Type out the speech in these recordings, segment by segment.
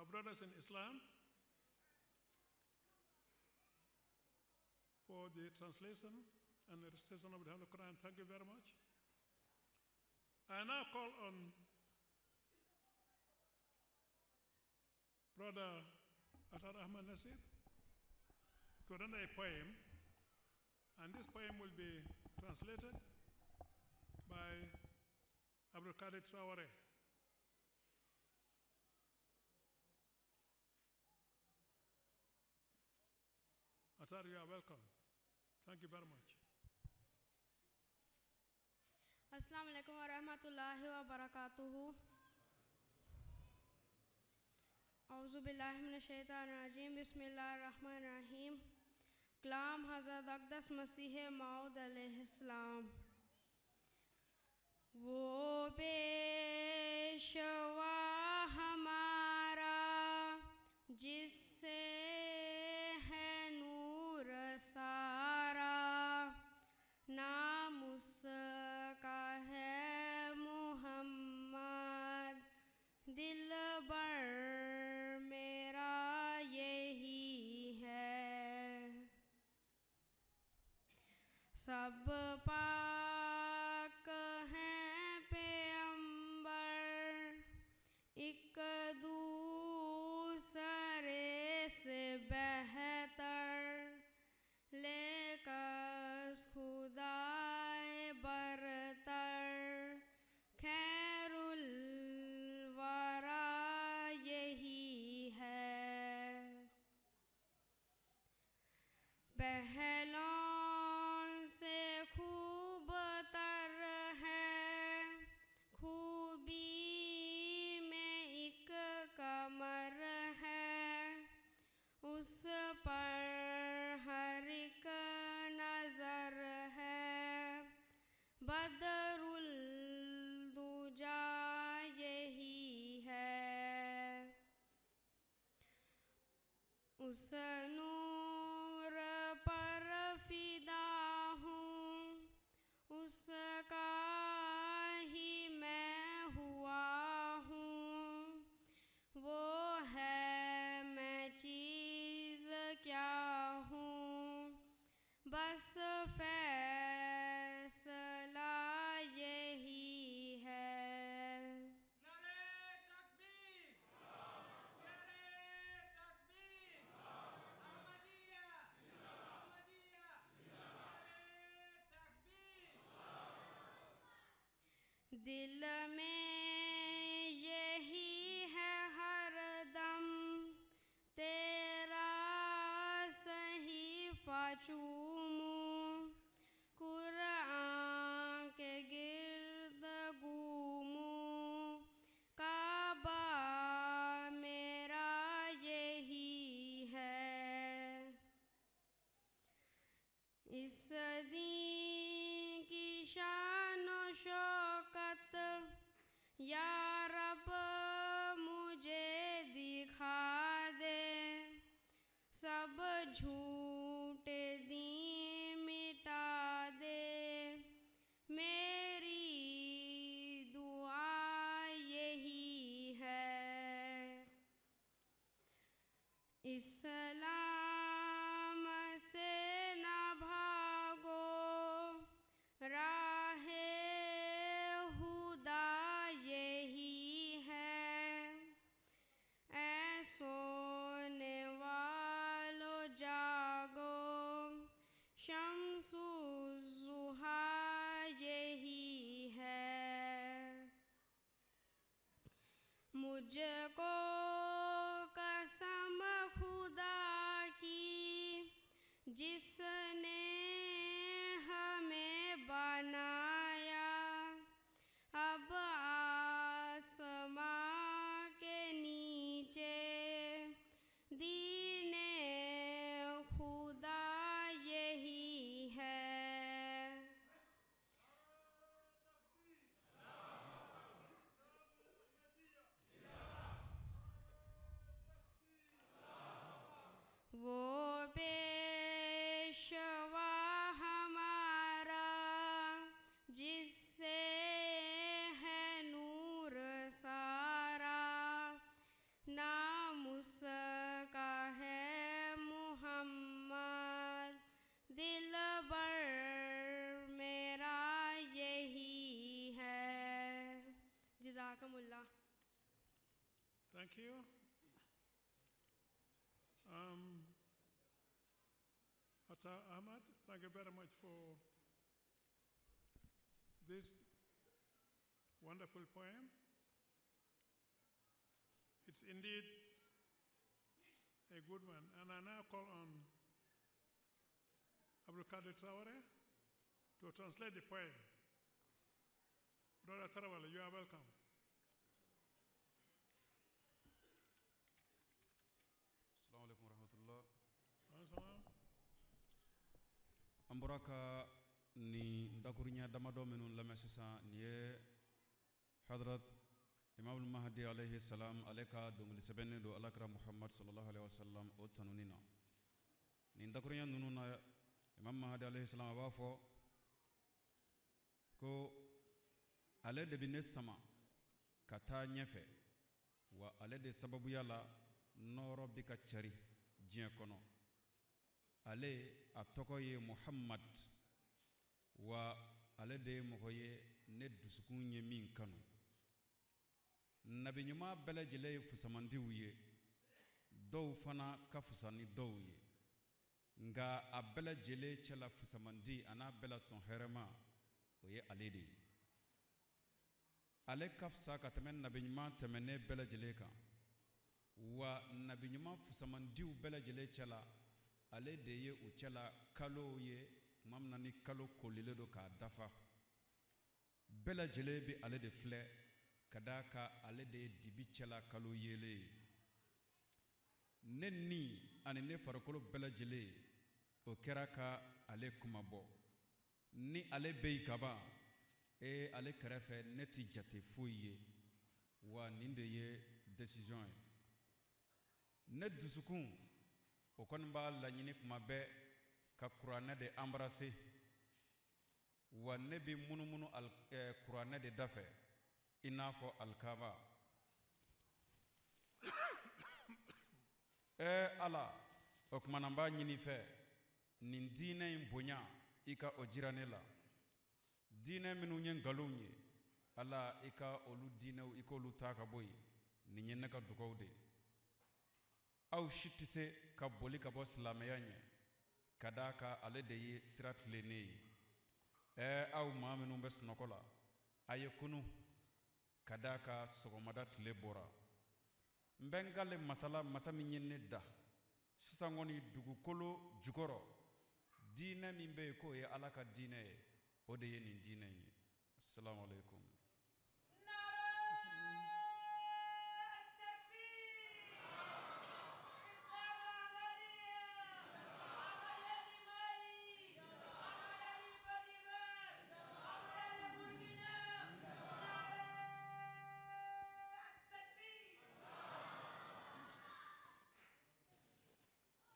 Our brothers in Islam for the translation and the recitation of the Holy Quran. Thank you very much. I now call on Brother Athar Ahmad Nasir to render a poem, and this poem will be translated by Abdul Qadir Traore. Athar, you are welcome. Thank you very much. Assalamu alaikum wa rahmatullahi wa barakatuhu. Auzu billahi minash shaitanir rajim. Bismillahir rahmanir rahim. Kalam Hazrat Aqdas Masih Maud alayhi salam. वो पेशवा हमारा जिससे है नूर सारा, नाम उसका है मोहम्मद, दिल बर मेरा यही है। सब पाक हैं पैगंबर, एक दूसरे से बेहतर, लेकर खुदाए बरतर, खैरुल वरा यही है। पहलों से खूब तर है, खूबी में एक कमर है, उस पर हर एक नज़र है, बदरुल दुजा यही है। उस नूर पर फिदा हूँ, उसका ही मैं हुआ हूँ, वो है मैं चीज़ क्या हूँ, बस फैसला यही है। नारे तकबीर, नारे तकबीर, अहमदिया, अहमदिया, नारे तकबीर। दिल में यही है हरदम, तेरा सहीफा चूमूं, कुरान के गिर्द घूमूं, काबा मेरा यही है। इस दीन की शान व शौकत या रब मुझे दिखा दे, सब झूठे दीन मिटा दे, मेरी दुआ यही है। इस्लाम से न भागो, राहे हुदा यही है, ऐ सोने वालो जागो, शम्सुज़ुहा यही है। मुझको कसम खुदा की, जिसने हमें बनाया, अब आसमां के नीचे दीने खुदा यही है। वो Peshwa Thank you. Atta Ahmad, thank you very much for this wonderful poem. It's indeed a good one. And I now call on Abdulkader Traore to translate the poem. Brother Traore, you are welcome. Assalamu alaikum warahmatullah. Salam. An bɔra ka nin dakuruɲɛ damadɔ minnu lamɛn sisan, nin ye Hadrat Imam Mahdi alayhi salam ale ka dɔnkili sɛbɛnnen don Alakira Muhammad sallallahu alaihi wasallam o tanuni na. Nin dakuruɲɛ ninnu na, Imam Mahdi alayhi salam a b'a fɔ ko ale de bɛ ne sama ka taa ɲɛfɛ, wa ale de sababuya la nɔɔrɔ bɛ ka cari diɲɛ kɔnɔ. Ale a tɔgɔ ye Muhammad, wa ale de ye mɔgɔ ye ne dusukun ye min kanu. Nabi ɲuman bɛɛ lajɛlen ye fusamandiw ye, dɔw fana ka fusa ni dɔw ye, nka a bɛɛ lajɛlen cɛla fusamandi a n'a bɛɛ la sɔn hɛrɛma, o ye ale de ye. Ale ka fisa ka tɛmɛ nabi ɲuman tɛmɛnen bɛɛ lajɛlen kan, wa nabi ɲuman fusamandiw bɛɛ lajɛlen cɛla ale de ye u cɛla kalo ye tuma min na ni kalo kolilen don k'a dafa. Bɛɛ lajɛlen bɛ ale de filɛ ka d'a kan ale de ye dibi cɛla kalo yeelen ye. Ne ni ani ne farikolo bɛɛ lajɛlen o kɛra ka ale kumabɔ. Ni ale bɛ yen kaban, ee ale kɛrɛfɛ ne ti jate foyi ye, wa nin de ye décision ye. Ne dusukun o kɔni b'a laɲini kuma bɛɛ ka kuranɛ de embrasser, wa ne bɛ munumunu kuranɛ de dafɛ i n'a fɔ alikaba. Ala, o tuma na n b'a ɲini i fɛ nin diinɛ in bonya i ka o jira ne la. Diinɛ minnu ye nkalonw ye, Ala i ka olu diinɛw i k'olu ta ka bɔ yen. Nin ye ne ka dugawu de ye. Aw si tɛ se ka boli ka bɔ silamɛya ɲɛ, ka d'a kan ale de ye sira tilennen ye. Aw maa minnu bɛ sunɔgɔ la, a ye kunu, ka d'a kan sɔgɔmada tile bɔra. N bɛ n kale masala masa min ye ne da sisan kɔni dugukolo jukɔrɔ, diinɛ min bɛ yen k'o ye Ala ka diinɛ ye, o de ye nin diinɛ in ye. Assalamu alaikum.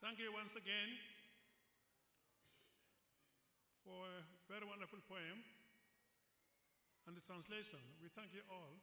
Thank you once again for a very wonderful poem and the translation. We thank you all.